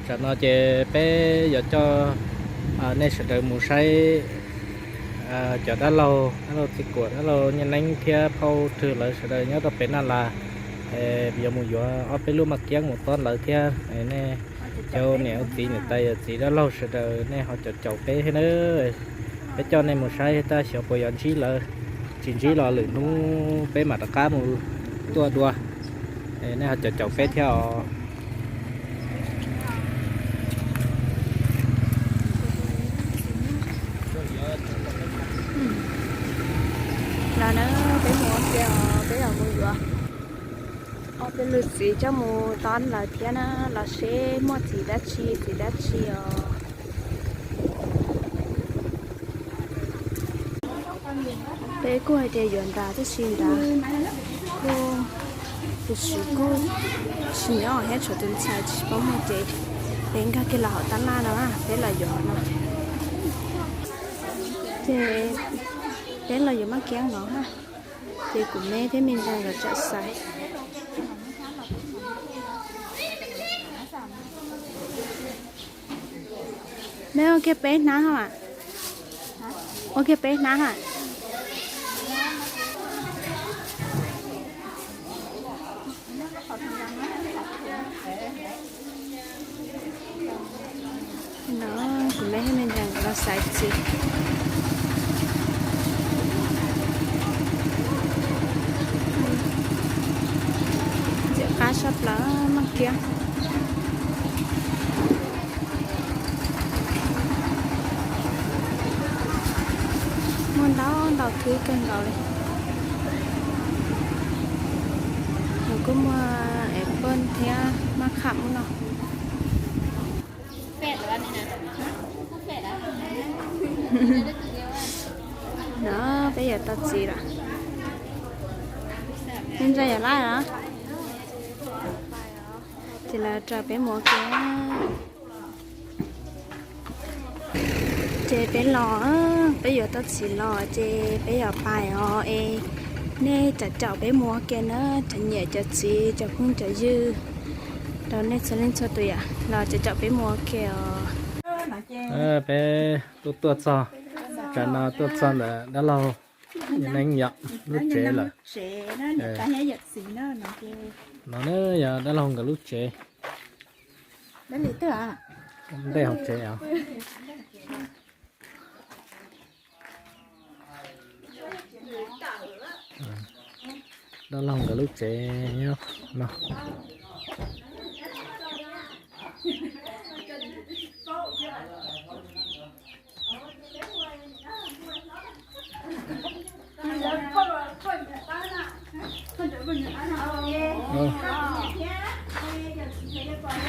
Tam no ces peb yuav coj nej sawv daws mus saib cov dab laug, dab laug Txiv Kuam, dab laug Nyiaj Neeb thiab phauj Rwg lawv sawv daws nyob rau pem Naj Las. Yuav mus yuav ob peb lub maj kiab mus tob lawv thiab. Nej cov niam txiv niam tais yawm txiv dab laug sawv daws nej ho caum caum peb thiab na. Peb coj nej mus saib tab xyov puas yuav ntsib lawv, tsis ntsib los lwm hnub peb mam rov qab mus tuaj dua. Nej ho caum caum peb thiab os. Los na, peb mus ua ke os, peb yuav mus yuav ob peb lub txiv coj mus tob lawv thiab na, los seb muaj txiv dab tsi txiv dab tsi os. Peb kuj hais tias yuav nrad tab sis nrad kuj, tus tswv kuj tsis nyob thiab, tshuav tus ntxhais tsis paub mus ces peb nkag kiag los hauv tab laj no, peb los yuav no. Ces peb los yuav maj kiab no na, ces kuv me thiab me ntxhais nkawd tseem xaiv. Neb ua kiag peb hnab os, ua kiag peb hnab os. No, kuv me thiab me ntxhais nkawd los xaiv txiv. Ntxim qab tshaj plaws maj kiab. Muaj ntau ntau thwb kawg nkaus li. Nws kuj muaj apple thiab maj kham no. No peb yuav tau txiv lawm. Me ntxhais yuav laib los? Ces lawv raws peb mus ua ke. Ces peb los, peb yuav tau txiv los ces peb yuav pais os es nej caum caum peb mus ua ke na, cov niam cov txiv cov phooj cov ywg, rau nej txhua leej txhua tus yom, los caum caum peb mus ua ke os. Peb tuaj tuaj txog, tam no tuaj txog ntawm dab laug Nyiaj Neeb yom lub tsev lawm. No na yog dab laug nkawd lub tsev. Ntej hauv tsev os. Dab laug nkawd lub tsev nyob no.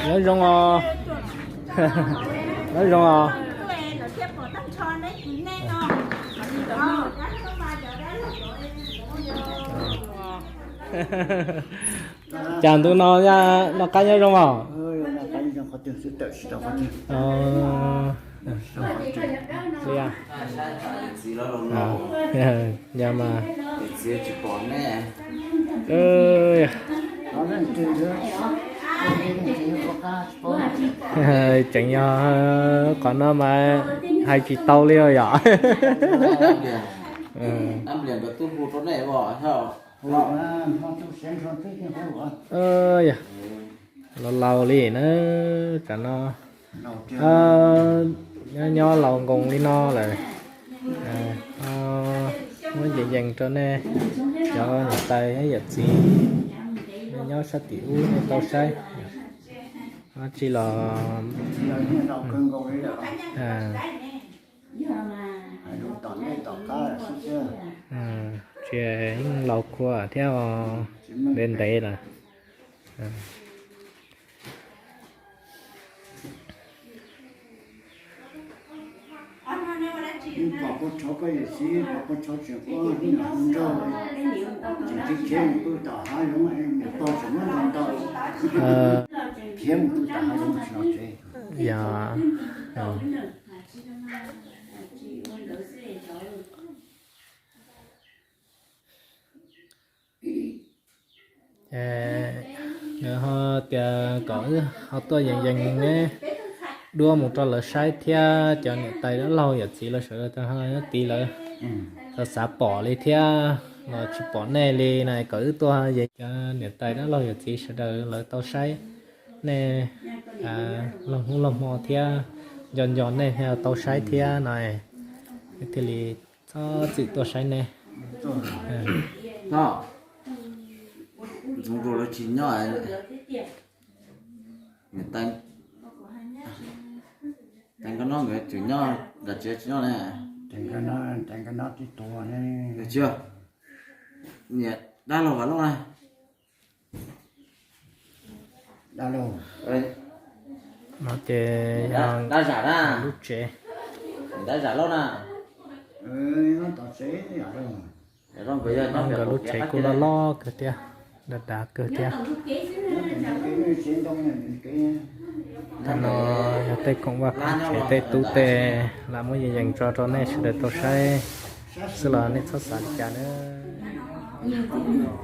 Nyob zoo os. Nyob zoo os. Cas ntu no noj qab nyob zoo os? Yog mas, tseem yog qhov no mas hais tsis tau li os yom. Laus laus li na, tam no nyob nyob laus nkoos li no lawm. Muab yees yees rau nej cov niam tais yawm txiv, nej nyob sab tim ub nej tau saib. Dab tsi los tsis, yeej laus kua thiab, ntev ntev lawm. Yog, es, Ho tias kom wb ho tuaj yees yees neb duab mus rau lawv saib thiab, cov niam tais dab laug yawm txiv lawv sawv daws ho nyob tid lawv xav xav pom li thiab los tsis pom nej li na, kom wb tuaj yees cov niam tais dab laug yawm txiv sawv daws lawv tau saib nej laug hnub laug hmo thiab, nco nco nej thiaj tau saib thiab no, thiaj li txhob txwm tuaj saib nej. Ntxoov Nkaus lawv tsis nyob, niam tais Nkauj Nob nkawd tseem nyob, Nkauj Tsev tsis nyob ne. Nkauj Nob tib tug ne. Tsis, niam dab laug Vam Lauj na. Dab laug. No ces dab zam na, lub tsev. Dab zam lauj na. Nkawd lub tsev kuj loj loj kawg thiab, dav dav kawg thiab. Tag no yog tej khoom vaj khoom tsev tej tub tej lam muab yees yees tso rau nej sawv daws tau saib xwb los nej txhob xav li cas na.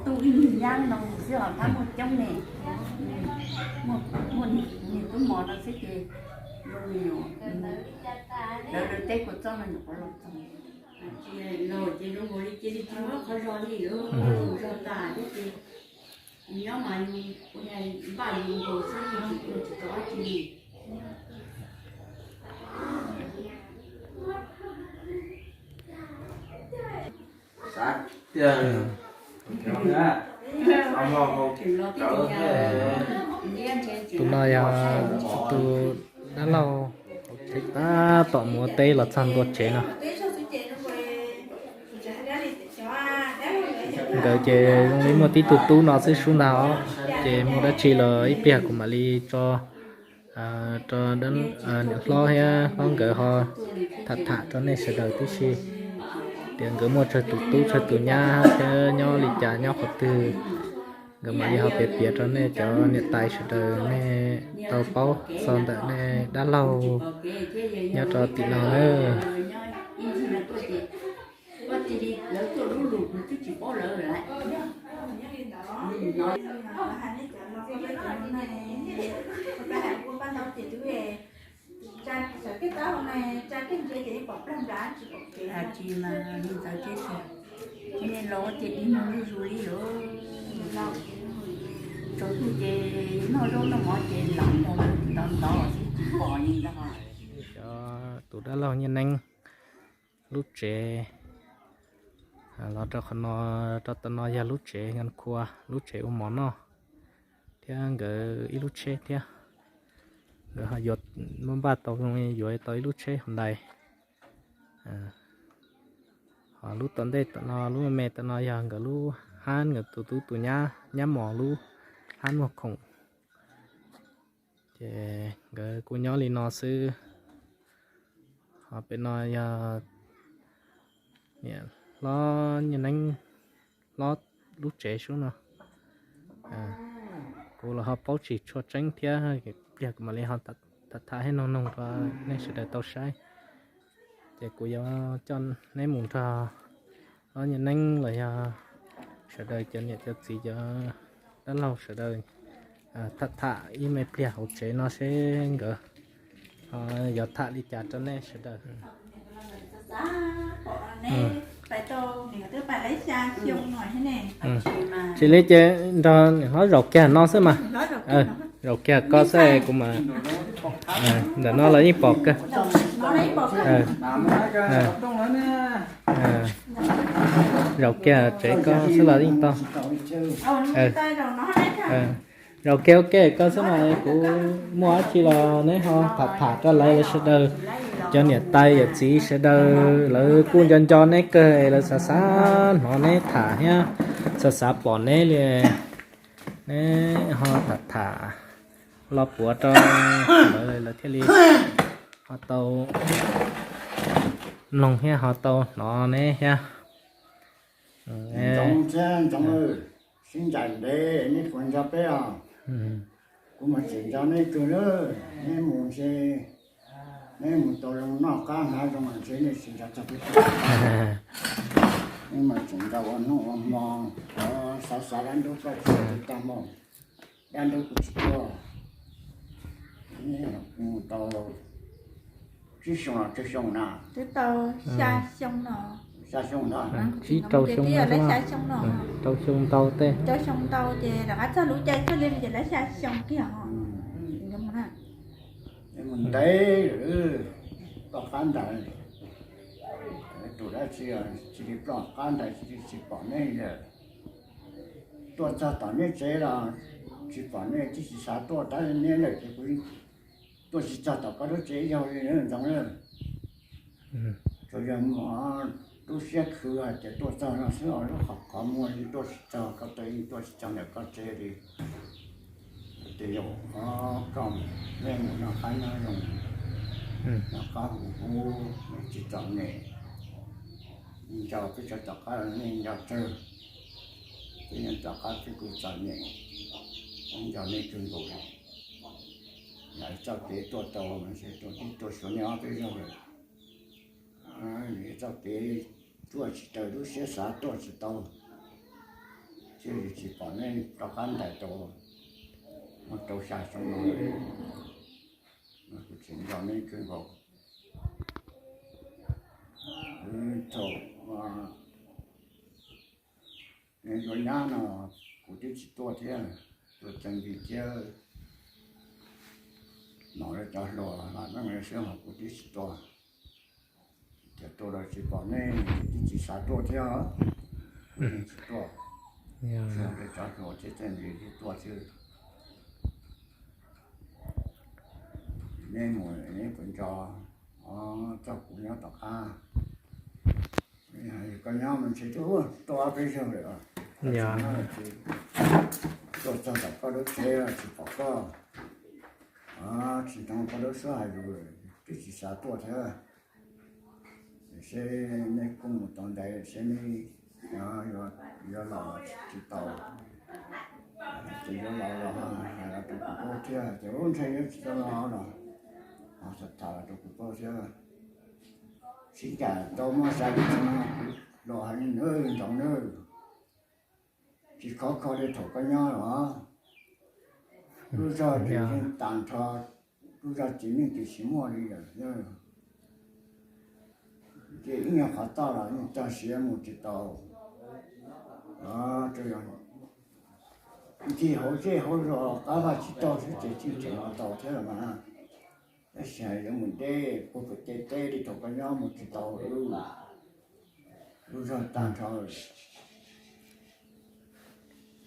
Tus ib nyuag yab no xwb os, tab muaj coob ne, muaj niag tub mos no xwb ces zoo li nyuam, lawv lawv teb kua txob no nyuam qhuav los txog. Los ces zoo nkaus li cia li tsis muaj qhov zog li, zog tas thiab ces nyob mas yus ua npaj yus nkaus xwb, yus tsis ua tsis tau dab tsi li. Tus no yog tus dab laug hauv tsev tab tom mus ua teb los txog ntua tsev no. Nkawd ces zoo li muaj tib tug tub no xwb sub ntag os, ces muaj dab tsi los ib pliag kuv mam li tso rau niam hlob thiab hlob nkawd ho tham tham rau nej sawv daws tib si, tias nkawd muaj tsawg tus tub tsawg tus nyab thiab nyob li cas nyob qhov twg, nkawd mam li ho piav piav rau nej cov niam tais sawv daws nej tau paub txog ntawm nej dab laug nyob rau tim no na. Tsis mas li ntawd ces nej los ces dig muag zuj zus li os. Tsaus ntuj ces noj zaub noj mov ces lam mus ntov ntov xwb tsis pom li ntag. Cov tus dab laug Nyiaj Neeb lub tsev los rau qhov no, rau tom no yog lub tsev nkas khua, lub tsev ua mov noj, thiab nkawd ib lub tsheb thiab. Nkawd ho yuav, muab npaj tau zoo yuav tau ib lub tsheb Hyundai. Ho lub tom ntej tom no, lub me me tom no yog nkawd lub hab, nkawd tus tub tus nyab, nyab mos lub hab muag khoom. Ces nkawd kuj nyob li no xwb. Ho pem no yog niam hlob Nyiaj Neeb hlob lub tsev sub no. Kuv los ho paub tsis tshua tseeb thiab, pliag kuv mam li ho tham tham thiab noog noog rau nej sawv daws tau saib. Ces kuv yuav coj neb mus nrog hlob Nyiaj Neeb los yog sawv daws cov niam cov txiv cov dab laug sawv daws tham tham ib me pliag hauv tsev no seb nkawd ho yuav tham li cas rau nej sawv daws. Tsis li ces nrog niam hlob zaum kiag no xwb mas. Zaum kiag koj xwb kuv mas. Ntawm no los yeej pom kawg. Zaum kiag tsev koj xwb los yeej tau. Zaum kiag ua ke koj xwb mas, kuv muaj dab tsi los neb ho tham tham rau lawv, lawv sawv daws. Cov niam tais yawm txiv sawv daws lawv kuj nco nco neb kawg, lawv xav xav hnov neb tham thiab xav xav pom neb li. Neb ho tham tham los puav rau lawv, lawv thiaj li ho tau mloog thiab ho tau hnov neb thiab. Ntxoov thiab Ntxoov, sib ncaim ntev neb puas nco peb os? Kuv mas tseem nco neb kawg lawm. Neb mus ntshe, neb mus tau zoo noj qab hnav zoo ntshe nej tsis nco txog peb. Neb mas tseem nco ua hnub ua hmo, xav xav dab ntub koj tsis tag hmo. Caj nrub kuv tsis tuaj, kuv mus tau tsib xyoo los tsawg xyoo na? Twb tau xya xyoo no. Xya xyoo ntag. Tsib rau xyoo no, rau xyoo ntau tej, rau xyoo ntau ces rov qab txog lub caij txog li ces lawv xya xyoo kiag os. Mus ntev lawm, ploj qab ntais, tus dab tsi tsis li ploj qab ntais tsis li tsis pom nej lawm. Tuaj txog tom nej tsev los tsis pom nej, tsis tsis xav tuaj tab nej lawm ces kuv tuaj tsis txog tom koj lub tsev ib zaug li na Ntxoov na. Tsuas yog mus lub siab khwv hais tias tuaj txog no xwb os, lub qhov qhov muag li tuaj tsis txog, koj tau yeej tuaj tsis txog ntawm koj tsev li. Tias yog koj nej mus noj qab nyob zoo, noj qab haus huv, tsis txom nyem, nco peb tso tom qab nej nco tsawg, peb nyob tom qab peb kuj txom nyem, nco nej kawg nkaus li. Lawv txoj kev tuaj tau mas tuaj tib tuaj xyuas nej ob peb zaug lawm. Txoj kev tuaj tsis tau lub siab xav tuaj tsis tau, thiaj li tsis pom nej rov qab ntais tau, muaj rau xya xyoo no, kuv tseem nco nej kawg nkaus. Thaum nws yuav nyab no kuv twb tsis tuaj thiab, tuaj txeeb li thiab, no lawv cov hluas lam meej lawv sib hos kuv twb tsis tuaj. Tias tuaj los tsis pom nej, twb tsis xav tuaj thiab, tsis tuaj. Tsis cov hluas thiab txeeb li thiab tuaj xwb. Nej mus nej puas nco, txog kuv nyob tom qab, koj nyob mas ntshe twb tuaj ob peb zaug lawm. Tuaj txog tom koj lub tsev tsis pom koj, tsis hnov koj lub suab hais lus, twb tsis xav tuaj thiab. Seb nej kuj mus tau ntev seb nej yuav los tsis tau, ces yuav los los hais los rau kuv paub thiab, ces ub ntshe yuav tsis tau los los, ho tham tham los rau kuv paub thiab. Sib cam tau muaj sai li no, kuv los hais li ntawd Ntxoov nawb, tsis khov kho li thaum koj nyob los. Lub zog ces yeej tag nrho, lub zog ces yeej tsis muaj li lawm. Ces ib nyuag qhov toj los yeej txog siav mus tsis tau. Ncig hauv zej hauv zos qab vaj tsib taug xwb ces tseem los tau thiab los mas. Tab sis yuav mus deb puag pem tej teb li thaum koj nyob mus tsis tau lub, lub zog tag nrho.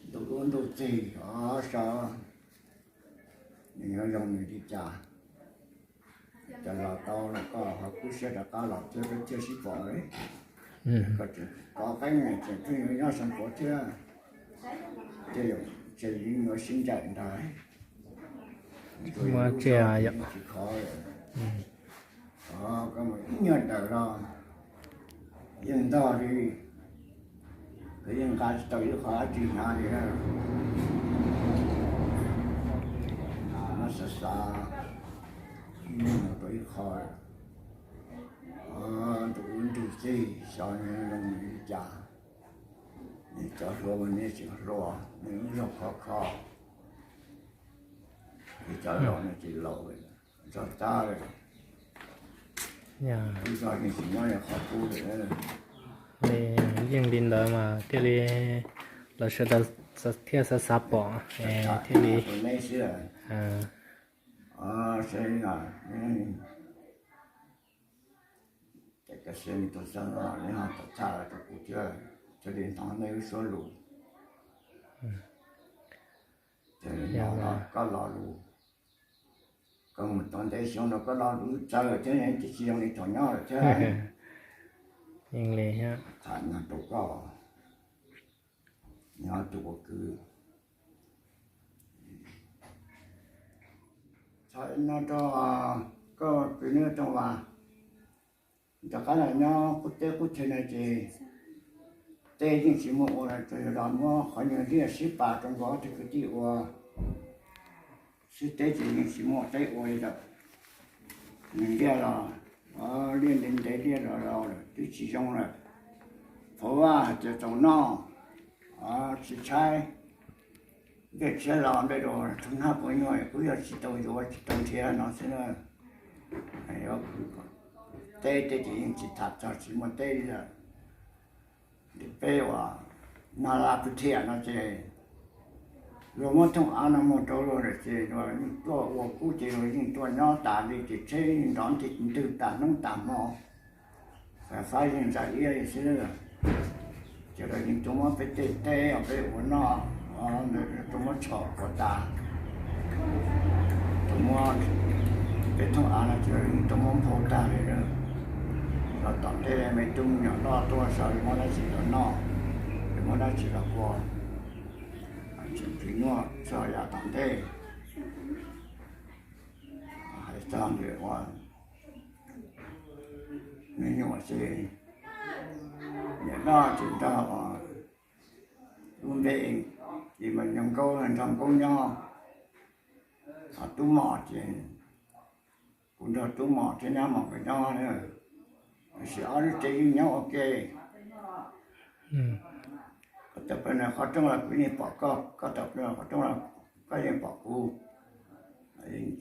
Ntuj ub ntuj txig os sav, nws yuav zoo nws li cas. Cas los tau los koj ho kub siab rov qab los thiab peb thiaj sib pom li. Koj tseem kov qeeb tseem pheej yuav nyob xyoo puav thiab, tej zaum tseem yuav sib ncaim ntag. Muaj tsev yom. Tsis khov lawm. Koj mus ib nyuag dawm los yeej ntog li, koj yeej nqa tsis tau ib qho dab tsi hnyav li. Xav xav, yeej mus tau ib qho. Ntuj ub ntuj txig xyov zoo li cas. Nws cov hluas mas nws tseem hluas, nws lub zog khov kho. Nws cov laus nws tsis laus, zog tab lawm. Lub zog yeej tsis nyob li qhov qub lawm. Li yeej li ntawd mas thiaj li lawv sawv daws thiaj xav xav pom, thiaj li. Seb, ces koj sia tus xeeb no nej ho tau txhaj rau kuv thiab, thiaj li hnov nej lub suab lus. Ces koj lo lus, koj mus tau ntev xyoo no koj lo lus txawv thiab, twb tsis zoo li thaum nyob lawm thiab. Yeej li thiab. Tham no rau koj, nyob tus ua kwv. Tham no rau koj kwv Nuj Tooj Vas. Tom qab los nyob qub teb qub chaw no ces teb yeej tsis muaj ua, tsuas yog los muab qhov nyuag liaj sib pas rau nkawd ob tug kwv tij ua xwb, teb ces yeej tsis muaj teb ua li lawm. Nws liaj los, liaj ntev ntev liaj los laus lawm twb tsis zoo lawm. Phav Vaj hais tias txaus noj, tsis tshaib, Tej tshiab los npe rau tug hnab puas nyuaj kuj yog tsis tau yuav tsis tau nrhiav no xwb na. Teb tej ces yeej tsis tham txog tsis muaj teb li lawm. Peb uas nag laj pw thiam no ces luag muab thooj av no muag rau luag lawm ces luag yeej tuaj ua kub ces luag yeej tuaj nyob tas li ces tsheb nrov nti ntwg tas hnub tas hmo, fais fab yeej ntsa iab li xwb. Ces lawv yeej tuaj muab peb tej teb uas peb ua noj, tuaj muab tshom quas tas, tuaj muab peb thooj av no ces lawv yeej tuaj muab nphau tag li lawm. Los tom ntej me tub me nyuam loj tuaj saib muab dab tsi los noj, muab dab tsi los ua, tseem tsis muaj txog yav tom ntej. Hais txog ntawm ua me nyuam ces niam loj ces nrog lub npe ces mas nyob Nkaub, nrog Nkaub nyob. Ho Tub Mos ces kuv nrog Tub Mos thiab Nyab Mos nkawd nyob, tab sis ob lub tsev yeej nyob ua ke. Koj tawm plaws qhov rooj los kuv yeej pom koj, koj tawm plaws qhov rooj los koj yeej pom kuv.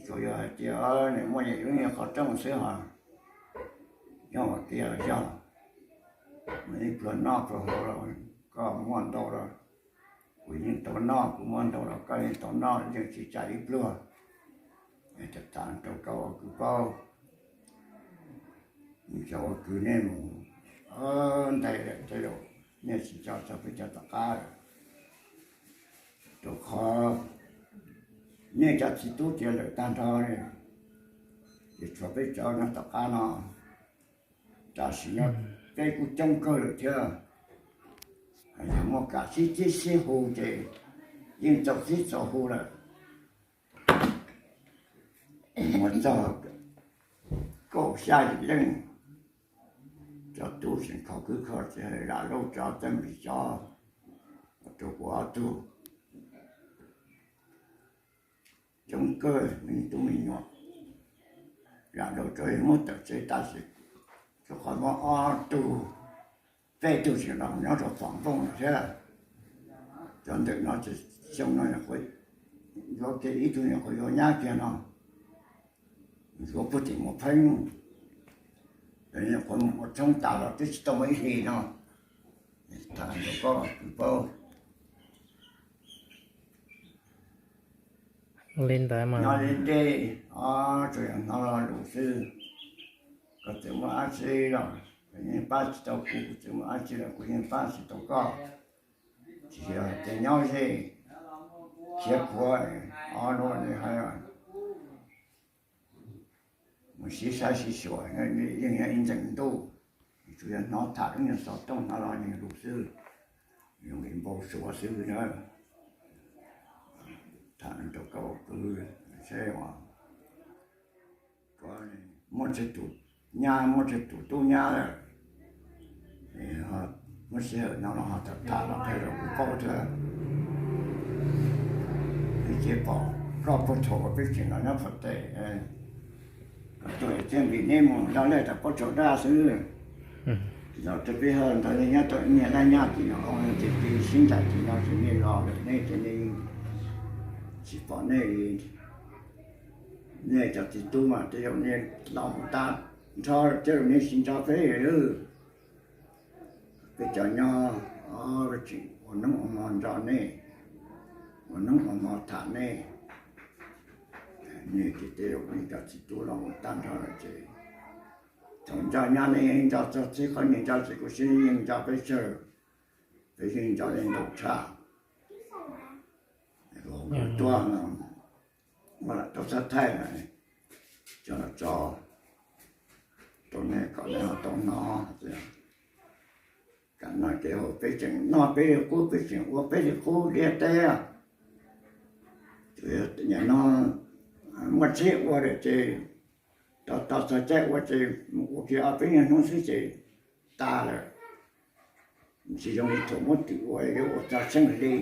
Tsuas yog hais tias nws muaj yam ib lub qhov rooj xwb ho nyob ua ke los yog, mas ib pluag noj pluag haus los koj muaj ntau los kuv yeej tau noj, kuv muaj ntau los koj yeej tau noj, yeej tsis tsa ib pluag. Tham rau koj ua kwv paub, cov ua kwv nej mus ntais lawm tej zaum nej tsis nco txog peb cov tom qab lawm, rau qhov nej cov txiv tub tiav lawm tag nrho, ces tshuav peb cov nyob tom qab no. Tam sim no peb kuj coob kawg lawm thiab, yog muaj kam sib txib sib hu ces yeej txaus txib txaus hu lawm. Muaj txog kaum xya yim leej, cov tub tseem kho kwb kho txiv, Zam Lauj cov, Txawj Npis cov, rau kuv ob tug. Coob kawg me tub me nyuam, Zam Lauj cov muab tawm tsev tag sis rau qhov muab ob tug, peb tug tseem los nyob rau Fam Npooj no thiab. Cov ntawm no ces xyoo no yuav ke ib tug nyuam qhuav yuav nyab kiag no, yuav puag tim Muas Pheeb, nyuam qhuav mus ua tshoob tas los twb tsis tau muaj ib hlis no. Tham rau koj kwv paub. Li ntawd mas nyob li dej, tsuas yog hnov lo lus xwb. Koj txawm muaj dab tsi los kuv yeej pab tsis tau kuv, kuv txawm muaj dab tsi los kuv yeej pab tsis tau koj. Tsis yog tias nyob ze khiav khuav, o, no li hais mus sib saib sib xyuas, yeej yog ib ntxeem ntuj, tsuas yog hnov tham lub nyuag xov tooj hnov lo nyuag lus xwb, zoo li npau suav xwb na. Tham rau koj kwv, seb muaj tsawg tus nyab, muaj tsawg tus tub nyab lawm, muaj sij hawm no los ho tham tham los qhia rau kuv paub thiab. Peb ces pom koj puag thaum uas peb tseem los nyob Fab Tes, koj tuaj thiab vim neb mus laj lej rau puag thaum daj xwb. Los rau peb hauj ntawd nej nyob tau ib niag laj nyab tim no, ces peb sib ncaim tim no ces nej los lawm nej ces nej tsis pom nej li. Nej cov txiv tub mas tej zaum nej los mus tag nrho, tej zaum nej tsis nco peb lawm. Peb cov nyob, peb tseem ua hnub ua hmo nrog nej, ua hnub ua hmo tham nej. Nej ces tej zaum nej cov txiv tub los mus tag nrho lawm ces thaum nco nyab nej yeej nco txog txij qhov nej nco ces kuv sib yeej nco peb tsawg, peb yeej nco nej ntau tshaj. Tuaj no, muab lam tau xab thaij na, coj los tso rau nej kom nej ho tau hnov. Kam no ces peb tseem noj peb li qub, peb tseem ua peb li qub liaj teb. Nim no muaj tsheb ua lawm ces, tos tos txog caij ua ces mus ua kiag ob peb nyuag hnub xwb ces tas lawm. Tsis zoo li thaum muab twm ua yuav ua txog tsheej hli.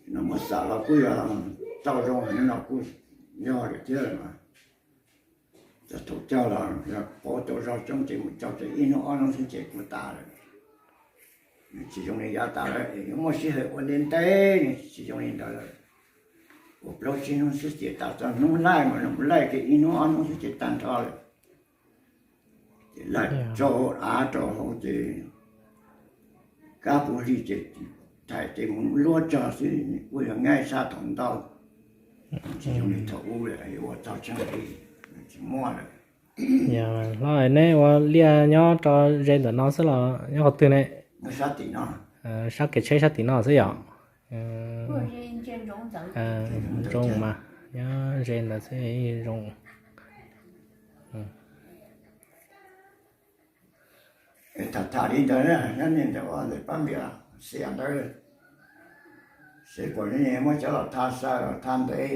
No muab xam los kuj yog tau zoo heev no kuj yog lawm thiab mas. Txog thaum cog los yog pauv tau zog coob ces mus cog tau ib hnub ob hnub xwb ces kuj tas lawm. Tsis zoo li yav tas lawm, yuav muaj sij hawm ua ntev ntev, tsis zoo li ntawd lawm. Ua plaub tsib hnub xwb ces tas, txog hnub laij mas laij kiag ib hnub ob hnub xwb ces tag nrho lawm. Ces laij rau av rau hauv ces kab puv hli ces thaij ces mus luab tsog xwb, kuj yog nyob sab thaum ntau, tsis zoo li thaum ub lawm, yuav ua txog tsheej li, tsis muaj lawm. Yog hlob, neb ua liaj nyob rau ze ntawm no xwb los nyob qhov twg ne? Sab kev tsheb sab tim no xwb yom? Ntsoov mas, nyob ze ntawd xwb zoo. Tham tham li ntawd, nyob nej ntawm ua ntawm pab npias xiam ntawd, seb puas muab cov los tha xaws los tha ntev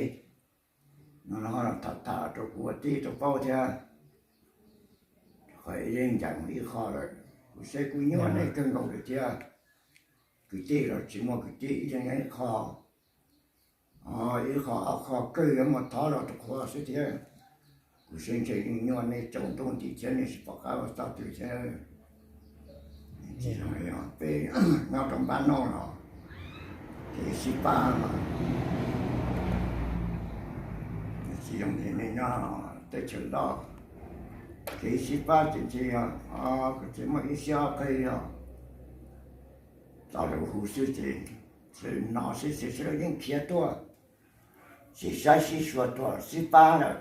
no, los tham tham rau kuv ua tij rau paub thiab. Qhov ib leeg ncaim mus ib qho lawm, kuv seb kuv nyuaj nej kawg nkaus lawm thiab. Kwv tij los tsis muaj kwv tij, ib leeg nyob ib qho, ib qho ob qho kawg yuav muaj thov los rau qhua xwb thiab. Kuv seb ntshe yeej nyuaj nej tsaus ntuj nti thiab, nej tsis pom qab ua txoj twg thiab. Peb nyob rau npab noj los kev sib pab mas tsis zoo li nej nyob teb chaws loj. Kev sib pab ces ntshe yog, kuv tsis muaj ib siab qhia yog tau lus hu xwb ces, no xwb ces sawv daws yeej khiav tuaj, sib saib sib xyuas tuaj sib pab lawm.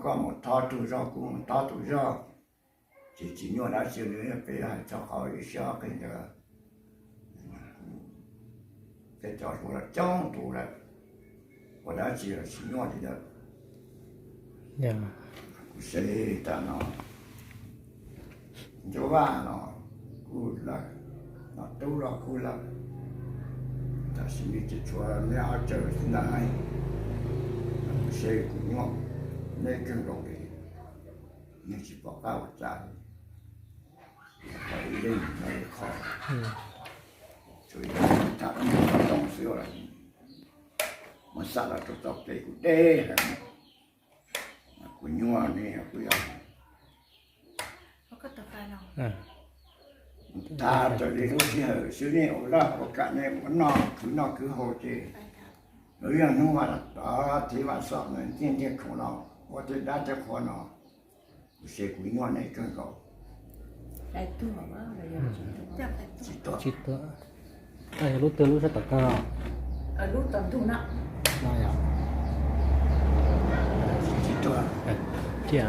Koj mus thov tus zog, kuv mus thov tus zog, ces tsis nyuaj dab tsi li. Peb hais txog qhov ib siab qhia ntawd, peb cov hluas los coob tus lawm, ua dab tsi los tsis nyuaj li lawm. Kuv seb tas no, Ncauj Vaj los kuj lawm, Nom Tub los kuj lawm, tam sim no ces tshuav neb ob tsev xwb ntag. Kuv seb kuv nyuaj neb kawg nkaus li, neb tsis pom qab ua cas li. Qhov ib leeg nyob ib qho, tsuas yog tham ib qho tooj xwb, muab xam los rau txoj kev kuv deb heev. Kuv nyuaj ne, kuv yog tag raws li lub sij hawm xwb, nej ua laj ua kam, nej ua noj khwv noj khwv haus ces lub yog hnub mas tov thiv vaj xom no, ntiag ntiag khoom no, ua tej dab tej qhua no, kuv seb kuv nyuaj nej kawg nkaus. Tsis tuaj. Yog lub twg, lub sab tom kawg? No yog. Tsis tuaj. Cia,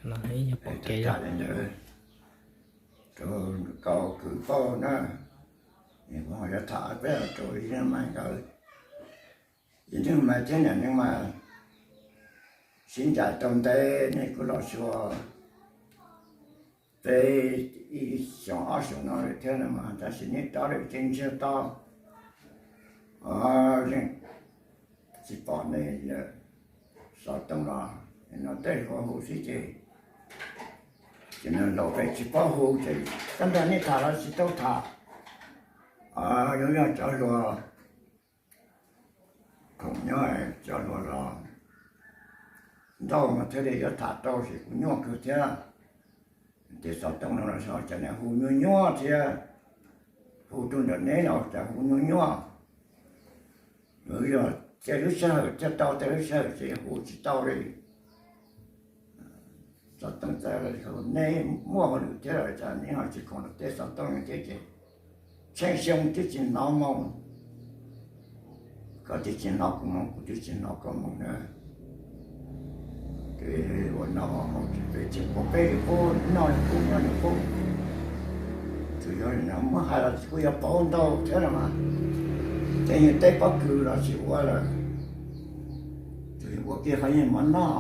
no yog pom kev yog rau kau kwv pauj na, kuv ho yuav tham peb rau ib leeg mais nkawd. Ib leeg mais thiab niam neeg mas sib ncaim tau ntev, nej kuj los xyuas peb ib xyoos ob xyoos no lawm thiab no mas, tab sis nej rov lawm ces ntsiag to, leej tsis pom nej lawm. Xov tooj los no tej hluas hu xwb ces, ces nws laus pem tsis paub hu ces koj nrog nej tham los tsis tau tham. Yuav yog cov hluas khoom nyob, cov hluas los ntau mas thiaj li yuav tham tau, ces kuv nyuaj kawg thiab. Ces xov tooj no los xyov cas nws hu nyuaj nyuaj thiab, hu rau ntawm neb los cas hu nyuaj nyuaj. Yog tej lub sij hawm thiaj tau, tej lub sij hawm ces hu tsis tau li. Xov tooj txawm neb muaj hauj lwm thiab los cas neb ho tsis khoom rau tej xov tooj thiab ces tsheej xyoo twb tsis hnov moo, koj twb tsis hnov kuv moo, kuv twb tsis hnov koj moo na. Ces ua no ces peb tsis pom peb li qub, noj li qub nyob li qub. Tsuas yog muab hais los kuj yog pauv ntau thiab los mas, tej yog teb pob kws los tsis ua lawm, tsuas yog ua kiag qhov yeej mov noj,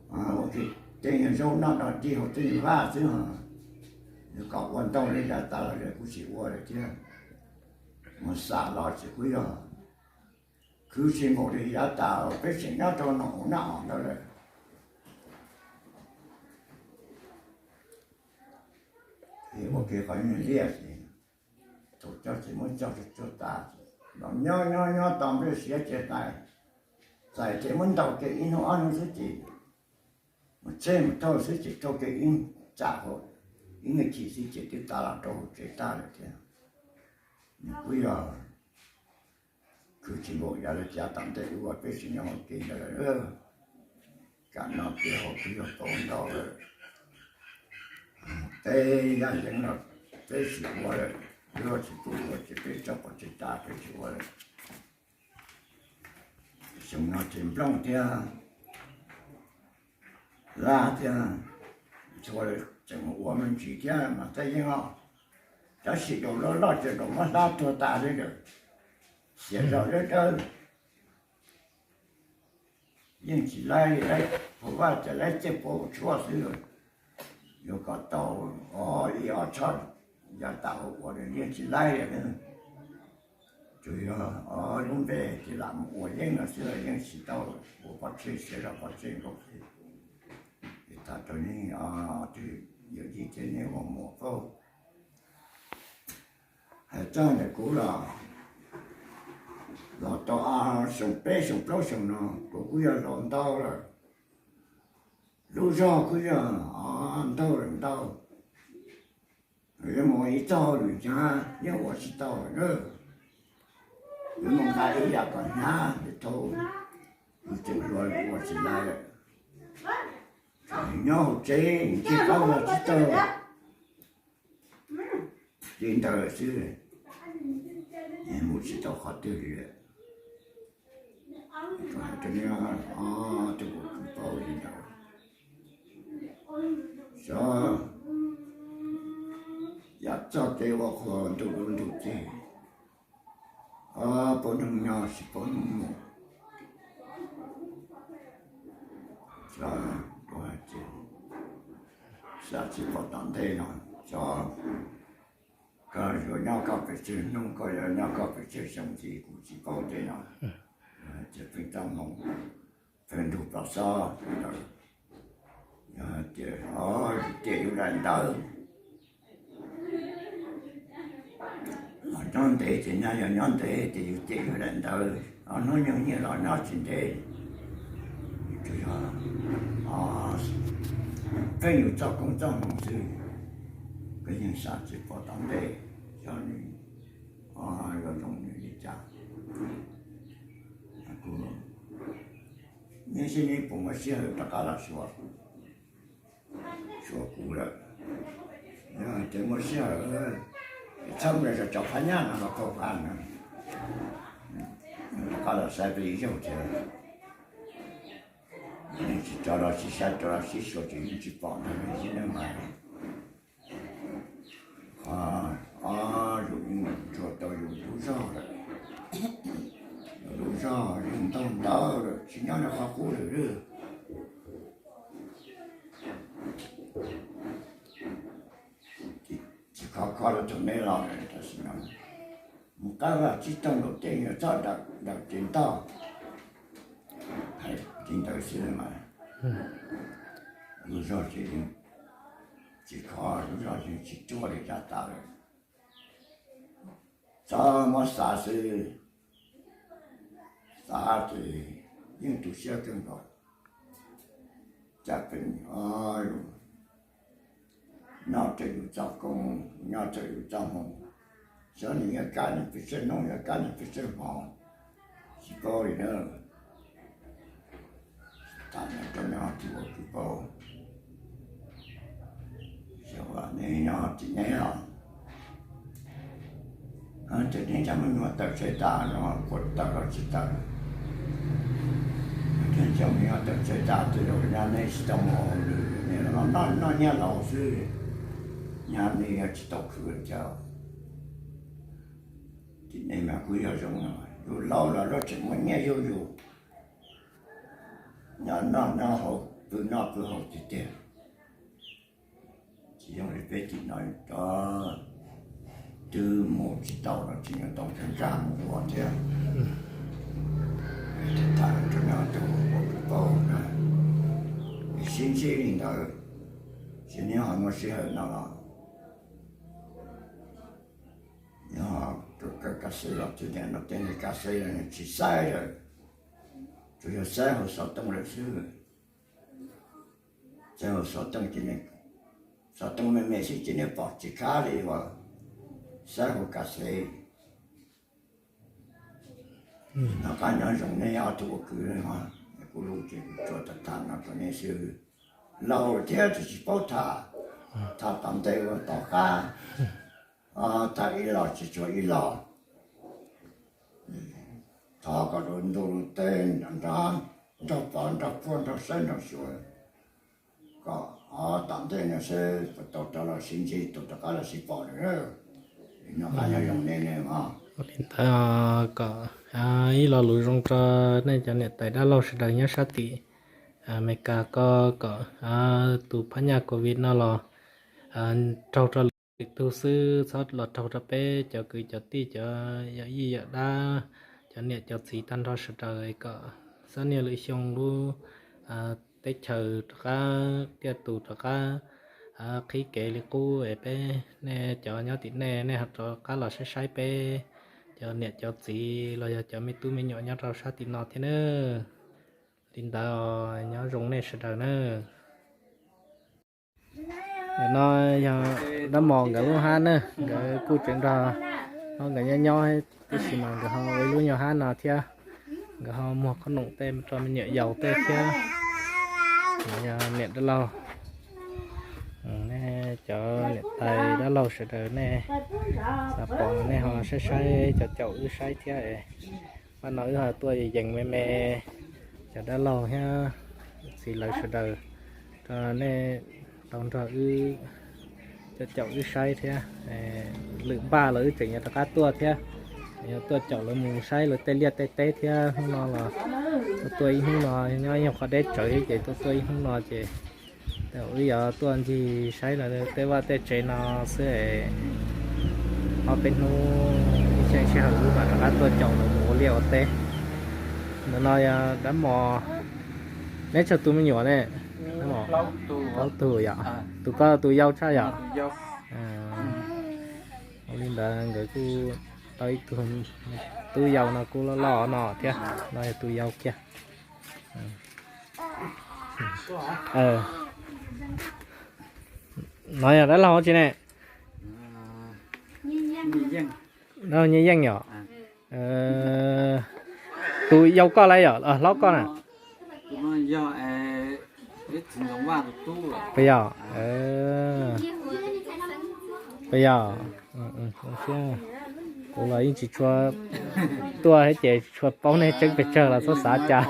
ua kiag tej yog zaub noj dog dig hauv tej yog vaj xwb. Yog kom ua ntau li yav tas los lawm kuj tsis ua lawm thiab. Mus xam los tsis kuj yog khwv tsis npaum li yav tas peb tseem nyob rau no mus noj ntawd lawm. Ua kiag qhov yeej liaj ces thaum coj ces muab cog tsuag tsuag tas, los nyob nyob nyob tau nplej siav ces txais, txais ces muab ntaus kiag ib hnub ob hnub xwb ces Mus txhij mus thauj xwb ces thauj kiag ib tsam hauv, ib me chim xwb ces twb tav los rau hauv tsev tag lawm thiab. Nws kuj yog khwv tsis npaum yog li cav tom ntej ua peb tsis nyob ua ke ntawd. Kam no peb hauv kuj yog tau ntau lawm, peb yaj yeeb los peb tsis ua lawm, luag tsis pub ua ces peb tso pov tseg tas peb tsis ua lawm. Xyoo no ces Nplooj thiab Laj thiab txhua tseem mus ua me ntsis thiab mas txaj yeej os. Tab sis zaum loj loj ces zaum muab hlab tuag tas li lawm, xiam zog dawb dawb. Yeej tsis laib li, laib phuv vaj ces laib tej puav tshuaj xwb. Yuav kom tau ib ob tshab yav tas ua ua yeej tsis laib li. Tsuas yog lub npe ces lam mus ua yeeb no xwb, yeej tsis tau ua pov tseg, xiam zog pov tseg nkaus li. Es tham rau nej ob tug yawm yij thiab nej ua muam phauj, hais txog ntawm kuv los, los tau xyoo peb xyoo plaub xyoo no kuv kuj yog laus ntau lawm, lub zog kuj yog ntau lawm ntau. Yuav mus ib txoj hauj lwm hnyav yeej ua tsis tau lawm na. Yuav mus nqa ib yam kom hnyav li thaum kuv tseem hluas ua tsis laib lawm. Nyob hauv tsev ntsej qab ua tsis tau li ntawd xwb, mus tsis tau qhov twg li lawm. Rau hais rau nej ob tug kwv paub li ntawd, xyov yam txoj kev ua qhua ntuj lub ntuj teb, paub hnub nyob tsis paub hnub mus. Xyov rau hais tias xav tsis pom tom ntej no, xyov koj yuav nyob koj pes tsawg hnub, koj yuav nyob koj pes tsawg xyoo ntxiv kuv tsis paub tej no. Ces pheej txaj hmoo, pheej nrug plom xob ntawd, yog hais tias yus cem yus daim ntawv, los nyob ntev ces nyob, yog nyob ntev ces yus cem yus daim ntawv, los hnub nyoog nyiaj los nyob tsis ntev. Tsuas yog pheej yus txoj koob txoj hmoov xwb, koj yeej xav tsis pom tom ntej xyov nws yuav zoo nws li cas. Nej seb nej puas muaj sij hawm rov qab los xyuas, xyuas kuv lawm. Yog hais tias muaj sij hawm, txhob mus rau cov phab nyaj no los tau pab na, rov qab los saib peb ib zaug thiab. Tsis rov los sib saib, rov los sib xyuas ces yeej tsis pom ntag, sib neej mas. Ob yus yeej ntsuas tau yus lub zog lawm, lub zog yeej ntau ntawd lawm, tsis nyob rau qhov qub lawm. Tsis khov kho rau tus neb los tam sim no mus qab vaj tsib taug nkaus tej nyuag txoj dawm ces ntog, hais li ntawd xwb mas lub zog ces yeej tsis khov, lub zog yeej tsis ruaj li yav tas lawm. Txhob muab xav xwb, xav ces yeej tu siab kawg nkaus. Cas pheej nyob raws yus txoj koob, nyob raws yus txoj hmoo, xyov nws yuav kaj nws pes tsawg hnub, yuav kaj nws pes tsawg hmo, tsis paub li na. Tham no rau nej ob tug kwv paub, xyov nej nyob tim neb os, ces neb cov me nyuam tawm tseg tas no puas tawm los tsis tawm. Cov me nyuam tawm tseg tas tej zaum nyab neb tsis tau mus hauj lwm, noj nyiaj laus xwb, nyab neb tsis tau khwv li cas. Tim nej mas kuj yog zoo no, yus laus los luag tseem muaj nyiaj yug yus, nyob noj nyob haus, pw noj pw haus tiag tiag. Tsis zoo li peb tim no, cov twb mus tsis tau los tseem yuav tau nkag mus ua thiab. Tham rau nej ob tug kwv paub na, sib ntsib li ntawd, ces neb ho muaj sij hawm no los neb ho rau kawm kav xeeb los txog tias no tej neeg kav xeeb los tsis saib lawm, tsuas yog saib hauv xov tooj lawm xwb. Xov tooj me me xwb ces nej pom tsis khab li uas saib hauv kas xev. Noj qab nyob zoo nej ob tug ua kwv, kuv lus ces kuv tsuas tham tham no rau nej xwb. Laus thiab tsis paub tham, tham tom ntej ua tom qab, tham ib los tsis tshua ib los. Thov kom lub ntuj lub teb nrog pom nrog puag nrog saib nrog xyuas, kom tom ntej no seb puas tau rov los sib ntsib, tau rov qab los sib pom lawm. Noj qab nyob zoo nej ne os. Li ntawd kom ib lo lus zoo rau nej cov niam tais dab laug sawv daws nyob sab tim Amelikas ko, kom tus phab nyaj covid no los raug rau lwm tus xwb, txhob los raug rau peb cov kwv cov tij, cov yawm yij yawm dab, cov niam cov txiv tag nrho sawv daws, kom xab niaj lwm xyoo lub teb chaws rov qab tiaj tus rov qab qhib kev li qub es peb, nej cov nyob tim nej, nej ho rov qab los saib saib peb cov niam cov txiv los yog cov me tub me nyuam nyob rau sab tim no thiab na. Li ntawd nyob zoo nej sawv daws na. No yog dab mos nkawd lub hab na, nkawd kuj tseem nrog no nkawd nyob nyob, tab sis mas nkawd ho ua ib lub nyuag hab no thiab. Nkawd ho muag qhob noom tej rau me nyuam yaus tej thiab. Yog niam dab laug, nej cov niam tais dab laug sawv daws nej xav pom nej ho saib saib cov caum wb saib thiab. Pab no wb ho tuaj yees me me, cov dab laug thiab txiv lawv sawv daws, rau nej tau nrog wb, cov caum wb saib thiab. Lwm npaj los wb tseem yuav rov qab tuaj thiab, yuav tuaj caum lawv mus saib lawv tej liaj tej teb thiab. Hnub no los tuaj ib hnub no nyob ib qho deb tsawv thiab ces tuaj tuaj ib hnub no ces wb yuav tuaj ncig saib lawv tej vaj tej tsev no xwb. Ob peb hnub ib xeem sij hawm wb mam rov qab tuaj caum lawv mus ua liaj ua teb. Ntawm no yog dab mos, neb tsawg tus me nyuam ne? Plaub tug yom. Tus koj tus yau tshaj yom? Ua li ntawd nkawd kuj tau ib tug tub yau no kuj loj loj no thiab, no yog tus yau kiag. No yog dab laug tsi ne? Dab laug Nyiaj Yeej yom? Tus yau koj lawm yom, hlob koj na? Puas yog? Puas yog? Kuv los yeej tsis tshua tuaj thiab ces tsis tshua paub nej tseeb pes tsawg los txhob xav cas.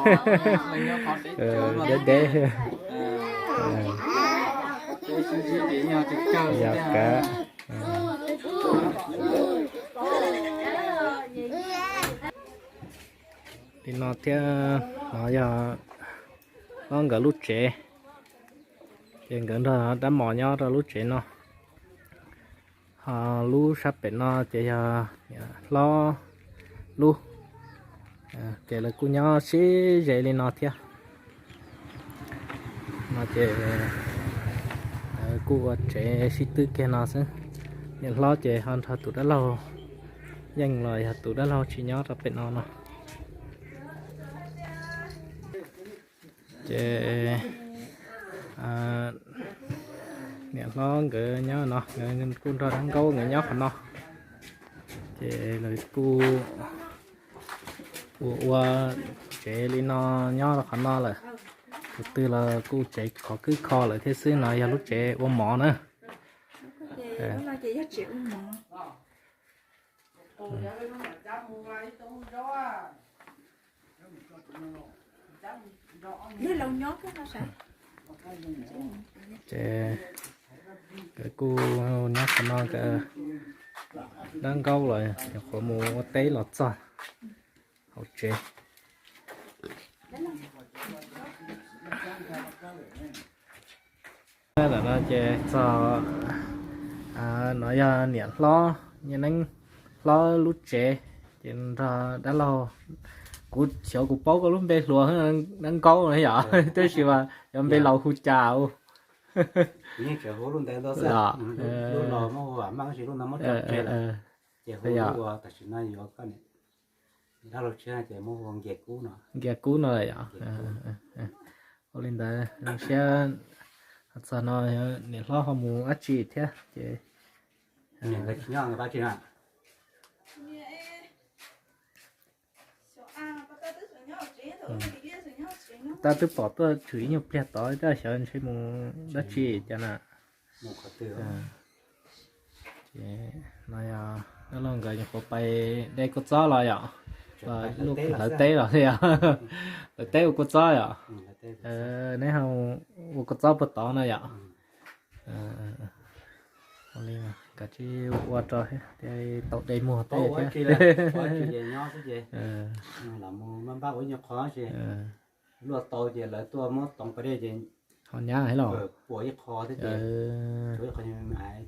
Deb deb. Yog kawg. Li no thiab, no yog hlob nkawd lub tsev, ces nkawd nrog dab mos nyob rau lub tsev no. Ho lub sab pem no ces yog hlob lub, ces lawv kuj nyob sib ze li no thiab. No ces kuj ua tsev sib twb kiag no xwb. Niam hlob ces ho nrog tus dab laug Yeej los yog tus dab laug tsis nyob rau pem no no. Ces niam hlob nkawd nyob no, nkawd kuj nrog dab nkaub nkawd nyob qhov no. Ces lawv kuj ua ua tsev li no nyob rau qhov no lawm. Tus twg los kuj tsev qhov kwb kho lawm thiab xwb, no yog lub tsev ua mov na. Ces nkawd kuj nyob qhov no, nkawd dab nkaub los nyuam qhuav mus ua teb los txog hauv tsev. Ntawm no ces txog, no yog niam hlob Nyiaj Yeej hlob lub tsev, ces nrog dab laug, kuv xyov kuv paub koj lub npe hluas dab nkaub no yom, tab sis mas yog npe laus hu cas u? Nkias Kub no yom. Ua li ntawd zoo siab Txog no niam hlob ho mus dab tsi thiab ces tab twb pom tuaj tshwm ib nyuag pliag tod tab xyov ntshe mus dab tsi cas na. No yog dab laug nkawd nyuam qhuav pais de kua txob los yom, hlawv teb los thiab yom, hlawv teb ua kua txob yom. Neb ho ua kua txob puag tod no yom. Kav tsij ua rau thiab, tau de muag tej thiab. Luaj tau ces lawv tuaj muab toov pas dej ces ho nyab los puas ib qho thiab ces, ib qho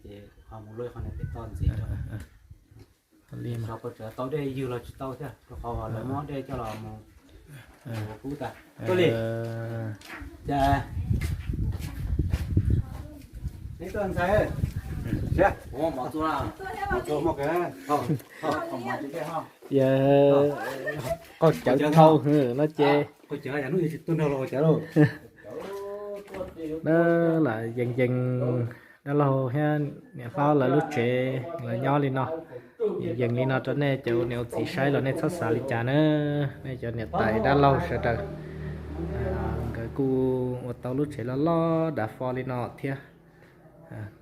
ces ho mus luaj ib qho no pem toj ntxiv rau. Xyov puas tseem tau dej ywg los tsis tau thiab rau qhov lawv muab dej coj los mus ua kub tas. Tuaj li. Ces neb tuaj ntxhais, qaug cawv dhau no ces dab lam yees yees dab laug thiab niam hlob lawv lub tsev lawv nyob li no. Yees yees li no rau nej cov ua niam ua txiv saib los nej txhob xav li cas na. Nej cov niam tais dab laug sawv daws, nkawd kuj ua tau lub tsev loj loj dav fo li no thiab.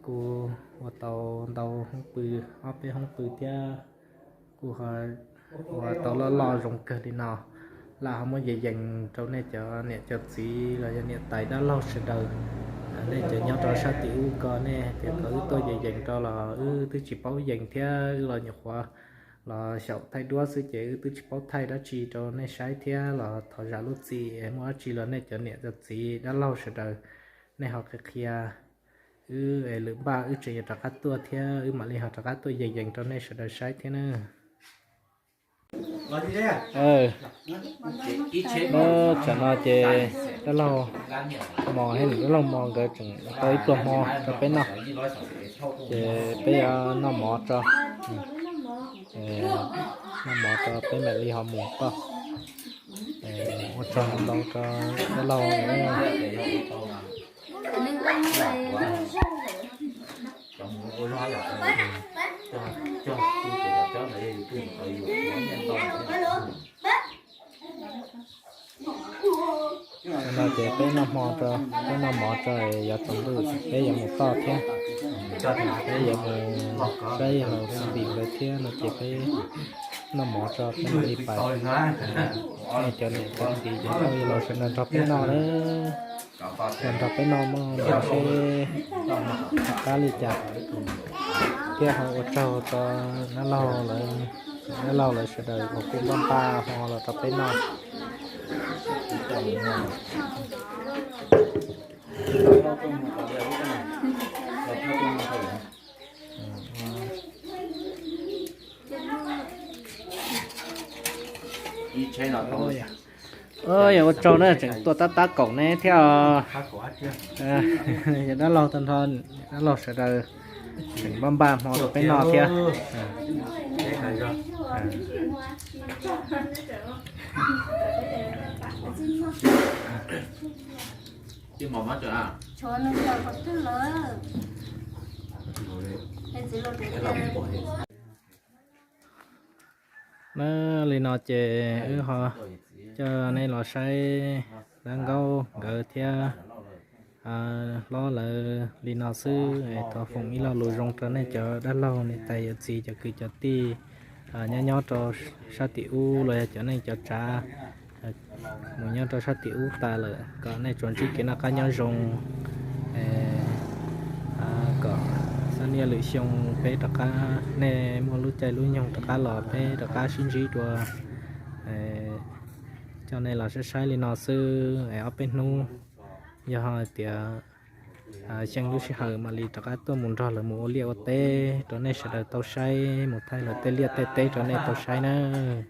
Kuj ua tau ntau hoob pw, ob peb hoob pw thiab. Kuj ua tau loj loj zoo kawg li no. Lam ho muab yees yees rau nej cov niam cov txiv los yog niam tais dab laug sawv daws. Nej cov nyob rau sab tim ub ko nej tias kom wb tuaj yees yees rau los wb twb tsis paub yees thiab, wb los nyuam qhuav los xyaum thaij duab xwb ces wb twb tsis paub thaij dab tsi rau nej saib thiab los thov zam lub txim. Muaj dab tsi los nej cov niam cov txiv dab laug sawv daws nej ho qhia qhia wb es lwm npaj wb tseem yuav rov qab tuaj thiab wb mam li ho rov qab tuaj yees yees rau nej sawv daws saib thiab na. Tam no ces dab laug Mos thiab niam dab laug Mos nkawd tseem tau ib pluag hmo rau peb noj, ces peb yuav noj mov tso. Noj mov tso peb mam li ho mus toj. Ua tsaug ntau rau dab laug. No ces peb noj hmo, peb noj mov tso, yuav tsaus ntuj peb yuav mus toj thiab. Peb yuav mus saib yawg laus Xeeb Npis nkawd thiab no ces peb noj mov tso peb mam li pais. Nej cov niam cov txiv ces thov yawg laus sawv daws nrog peb noj na. Los nrog peb noj mov no seb qab li cas. Thiab ho ua tsaug rau dab laug lawv, dab laug lawv sawv daws uas kuj npaj npaj hmo los rau peb noj. Yog ua tsaug na, tseem tuaj tab tab kaum neb thiab os. Yog dab laug tag nrho, dab laug sawv daws tseem npaj npaj hmo rau peb noj thiab. Na, li no ces wb ho coj nej los saib dab nkauj nkawd thiab hlob lawv li no xwb. Thov foom ib lo lus zoo rau nej cov dab laug niam tais yawm txiv cov kwv cov tij nyob nyob rau sab tim ub los yog cov neej cov tsav mus nyob rau sab tim ub tas lawm kom nej tsuas ntsib kev noj qab nyob zoo. Kom xab niaj lwm xyoo peb rov qab, nej muaj lub caij lub nyoog rov qab los peb rov qab sib ntsib dua. Coj nej los saib saib li no xwb es ob peb hnub yog hais tias xyeej lub sij hawm mam li rov qab tuaj mus nrog lawv mus ua liaj ua teb rau nej sawv daws tau saib, mus thaij lawv tej liaj tej teb rau nej tau saib nawb.